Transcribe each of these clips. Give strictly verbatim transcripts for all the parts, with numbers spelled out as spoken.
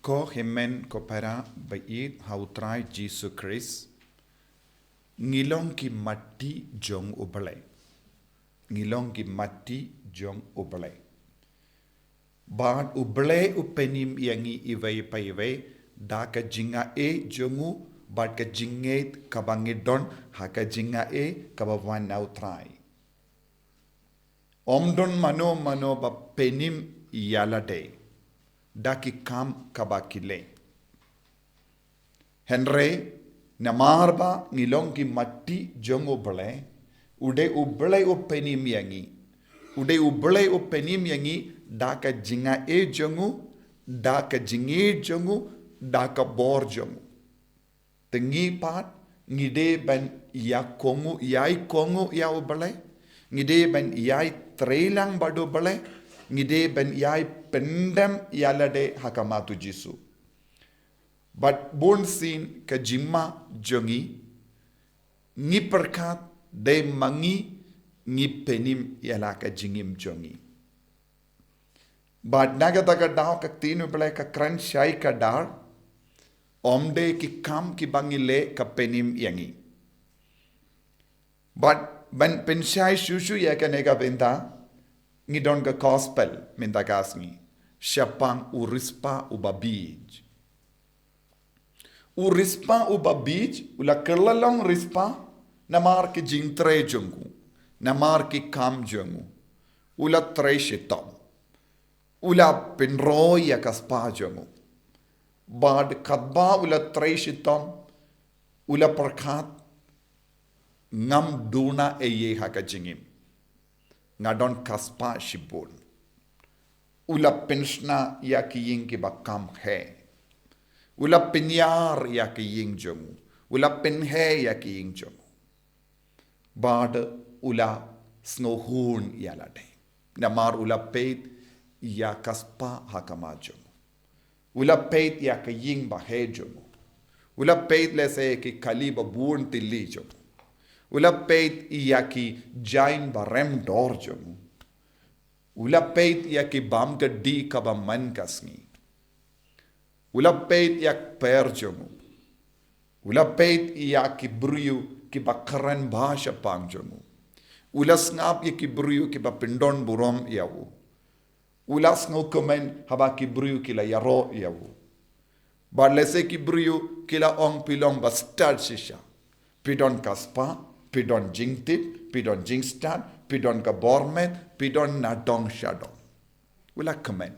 Ko hynmen ko para ba ïeit ha U Trai Jisu Khrist, ngi long ki matti jong U Blei. Ngi long ki matti jong U Blei. Bad U Blei u pynim ïa ngi iwei pa iwei da ka jingaiei jong u, bad ka jingngeit kaba ngi don ha ka jingaiei kaba wan na U Trai. Ym don mano mano ba pynim ïa lade da ki kam kaba ki leh. Hynrei namar ba ngi long ki matti jong U Blei, u dei U Blei u pynim ïa ngi. U dei U Blei u pynim ïa ngi da ka jingaiei jong u, da ka jingïeit jong u, da ka bor jong u. Te ngi pat, ngi dei ban ïa kohnguh, ïai kohnguh ïa U Blei. Ngi dei ban ïai trei lang bad U Blei. Ngi dei ban ïai pyndem ïa lade ha khmat U Jisu. Bad bunsien ka jingma jong ngi, ngi pyrkhat dei ma ngi ngi pynim ïa la ka jingim jong ngi. Bad na kata ka daw ka ktien U Blei ka kren shai kdar, ym dei ki kam kiba ngi leh ka pynim ïa ngi. Bad ban pynshai shuh shuh ïa kane ka bynta, ngi don ka gospel mynta ka sngi. Shaphang u riewspah uba bieit. U riewspah uba bieit, u la kylla long riewspah, namar ki jingtrei jong u, namar ki kam jong u. U la trei shitom. U la pynroi ïa ka spah jong u. Bad katba u la trei shitom, u la pyrkhat, ngam duna ei ei ha ka jingim. Nga don ka spah shibun. U la pynshna ïa ki ïing kiba kham heh. U la pynïar ïa ki ïing jong u. U la pynheh ïa ki ïing jong u. Bad u la sngewhun ïa lade. Namar u la peit ïa ka spah ha khmat jong u. U la peit ïa ka ïing ba heh jong u. U la peit lehse ki kali ba bun tylli jong u. U la peit ïa ki jaiñ ba rem dor jong u. U la peit ïa ki bam ka dih kaba man ka sngi. U la peit ïa ki kper jong u. U la peit ïa ki briew kiba kren bha shaphang jong u. U la sngap ïa ki briew kiba pyndon burom ïa u. U la sngewkmen haba ki briew ki la ïaroh ïa u. Bad lehse ki briew ki la ong phi long ba stad shisha. Phi don ka spah, phi don jingtip, phi don jingstad, phi don ka bor met, phi don nadong shadong. U la kmen.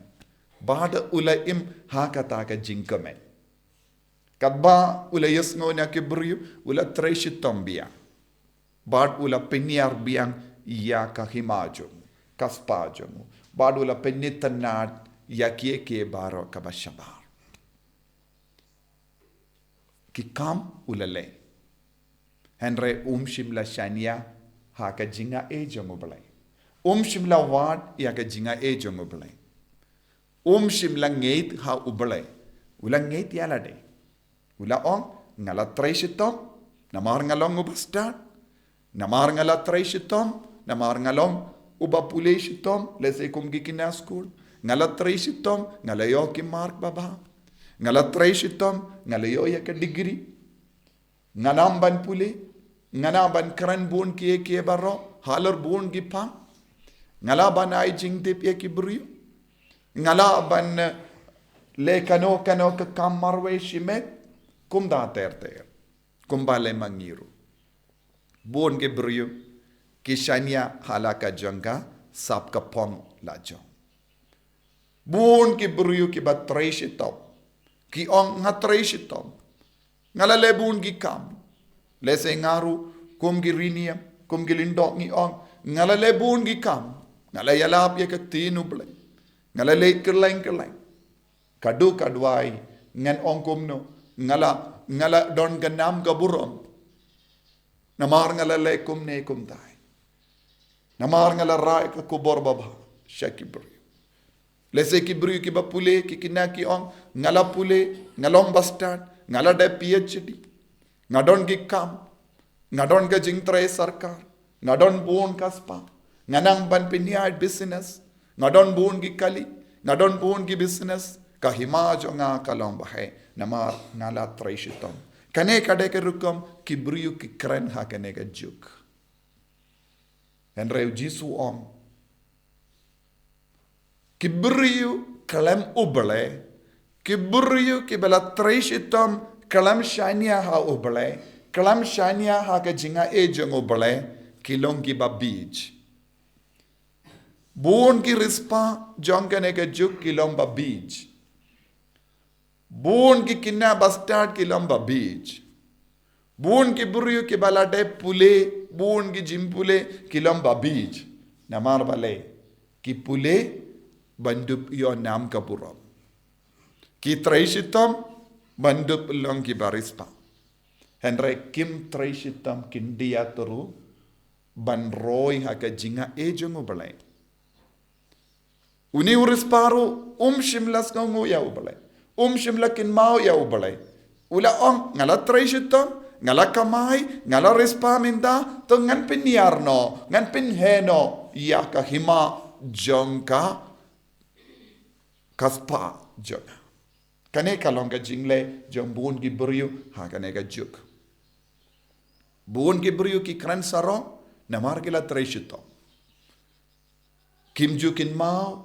Bad u la im ha kata ka jingkmen. Katba u la ïohsngew na ki briew, u la trei shitom biang. Bad u la pynïar biang ïa ka hima jong u, ka spah jong u. Bad u la pynitynnad ïa kiei kiei baroh kaba shabar. Ki kam u la leh. Hynrei um shym la shaniah ha ka jingaiei jong U Blei. Um shym la wad ïa ka jingaiei jong U Blei. Um shym la ngeit ha U Blei. U la ngeit ïa lade. U la ong, nga la trei shitom, namar nga long uba stad. Namar nga la trei shitom, namar nga long uba pule shitom, lehse kum ki khynnah skul. Nga la trei shitom, nga la ïoh ki mark ba bha. Nga la trei shitom, nga la ïoh ïa ka degree. Nga nang ban pule, nga nang ban kren bun kiei kiei baroh, halor bun ki phang. Nga lah ban ai jingtip ïa ki briew. Nga lah ban, eh, leh kano kano ka kam marwei shimet, kumta ter ter. Kumba leh ma ngi ruh. Bun ki briew ki shaniah ha la ka jong ka sap ka phong la jong. Bun ki briew kiba trei shitom. Ki ong nga trei shitom. Nga la leh bun ki kam. Lehse nga ruh kum ki riewniam, kum ki lyngdoh ngi ong, nga la leh bun ki kam. Nga la ïalap ïa ka ktien U Blei. Nga la leit kylleng kylleng. Ka duk ka duwai, ngan ong kumno, nga la, nga la don ka nam ka burom. Namar nga la leh kumne kumtai. Namar nga la rah ïa ka khubor babha sha ki briew. Lehse ki briew kiba pule, ki khynnah ki ong, nga la pule, nga long ba stad, nga la dep PhD. Nga don ki kam, nga don ka jingtrei sorkar, nga don bun ka spah, nga nang ban pynïaid business, nga don bun ki kali, nga don bun ki business, Ka hima jong nga ka long baheh, namar nga la trei shitom. Kane ka dei ka rukom ki briew ki kren ha kane ka juk. Hynrei u Jisu u ong, ki briew khlem U Blei, ki briew kiba la trei shitom khlem shaniah ha U Blei, khlem shaniah ha ka jingai jong U Blei, ki long kiba bieit. Bun ki riewspah jong kane ka juk ki long ba bieit. Bun ki khynnah bastad ki long ba bieit. Bun ki briew kiba la dep pule, bun ki jingpule ki long ba bieit. Namar balei? Ki pule ban dup ïoh nam ka burom. Ki trei shitom ban dup long kiba riewspah. Hynrei kim trei shitom khyndiat ruh ban roi ha ka jingai jong U Blei. Une u riewspah ruh um shym la sngewnguh ïa U Blei. Um shym la kynmaw ïa U Blei. U la ong, nga la trei shitom, nga la kamai, nga la riewspah mynta, to ngan pynïar noh, ngan pynheh noh ïa ka hima jong ka, ka spah jong nga. Kane ka long ka jingleh jong bun ki briew ha kane ka juk. Bun ki briew ki kren sarong namar ki la trei shitom. Kim ju kynmaw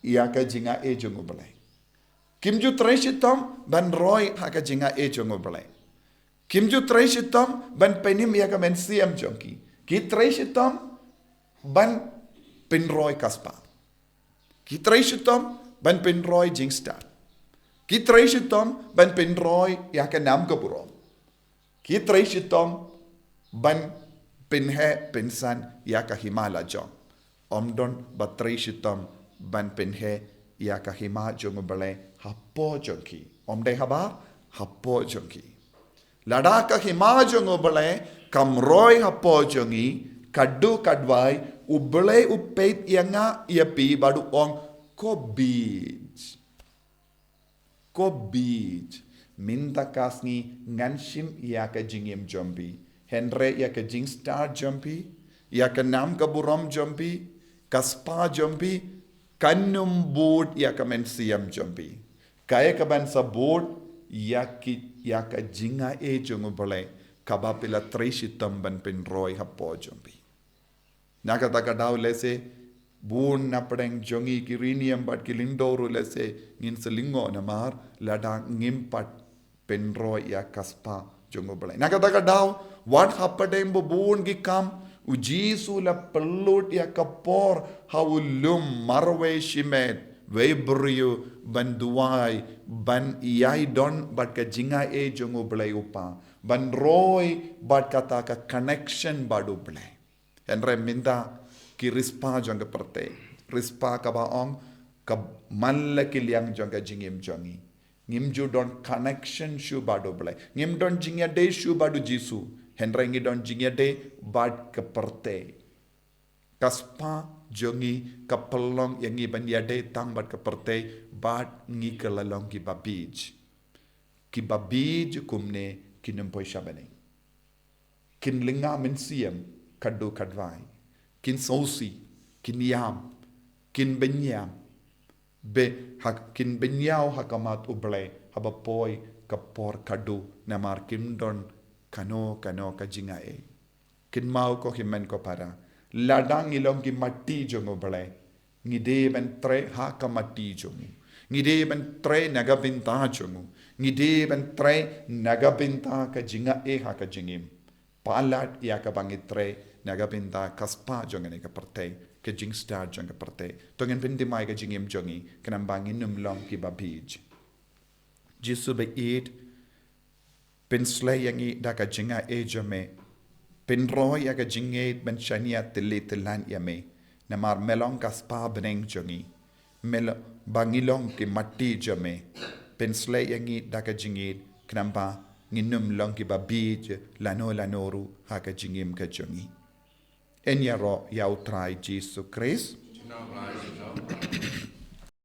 ïa ka jingai jong U Blei. Kim ju trei shitom ban roi ha ka jingai jong U Blei. Kim ju trei shitom ban pynim ïa ka mynsiem jong ki. Ki trei shitom ban pynroi ka spah. Ki trei shitom ban pynroi jingstad. Ki trei shitom ban pynroi ïa ka nam ka burom. Ki trei shitom ban pynheh pynsan ïa ka hima la jong. Ym don ba trei shitom ban pynheh ïa ka hima jong U Blei hapoh jong ki. Ym dei habar, hapoh jong ki. Lada ka hima jong U Blei kam roi hapoh jong ngi, ka duh ka duwai, U Blei u peit ïa nga ïa phi bad u ong, ko bieit. Ko bieit. Mynta ka sngi ngan shim ïa ka jingim jong phi. Hynrei ïa ka jingstad jong phi, ïa ka nam ka burom jong phi, ka spah jong phi, kan ym bud ïa ka mynsiem jong phi. Kaei kaban sa bud ïa ki, ïa ka jingai jong U Blei kaba phi la trei shitom ban pynroi hapoh jong phi. Na kata ka daw lehse bun na pdeng jong ngi ki riewniam bad ki lyngdoh ruh lehse ngin sa lyngngoh namar lada ngim pat pynroi ïa ka spah jong U Blei. Na kata ka daw, wat hapdeng ba bun ki kam, u Jisu u la pynlut ïa ka por ha u lum marwei shimet wei briew ban duwai, ban ïai don bad ka jingai jong U Blei u Kpa, ban roi bad kata ka connection bad U Blei. Hynrei mynta ki riewspah jong ka pyrthei, riewspah kaba ong ka man la ki liang jong ka jingim jong ngi. Ngim ju don connection shuh bad U Blei. Ngim don jingïadei shuh bad u Jisu. Hynrei ngi don jingïadei bad ka pyrthei. Ka spah jong ngi ka pynlong ïa ngi ban ïadei tang bad ka pyrthei bad ngi kylla long kiba bieit. Kiba bieit kumne kin ym poi sha bneng. Kin lynga mynsiem ka duh ka duwai. Kin sngewsih, kin ïam, kin bynïam. Be ha, kin bynñiaw ha khmat U Blei haba poi ka por kaba duh namar kim don kano kano ka jingai. Kynmaw ko hynmen ko para, lada ngi long ki matti jong U Blei, ngi dei ban trei ha ka matti jong u. Ngi dei ban trei na ka bynta jong u. Ngi dei ban trei na ka bynta ka jingai ha ka jingim. Palat ïa kaba ngi trei na ka bynta ka spah jong kane ka pyrthei, ka jingstad jong ka pyrthei. To ngin pynthymmai ka jingim jong ngi khnang ba ngin ym long kiba bieit. Jisu ba ïeit, pynsleh ïa ngi da ka jingai jong me. Pynroi ïa ka jingngeit ban shaniah tylli tyllan ïa me. Namar me long ka spah bneng jong ngi. Me long, ba ngi long ki matti jong me. Pynsleh ïa ngi da ka jingngeit khnang ba ngin ym long kiba bieit lano lano ruh ha ka jingim ka jong ngi. Yn ïaroh ïa U Trai Jisu Khrist.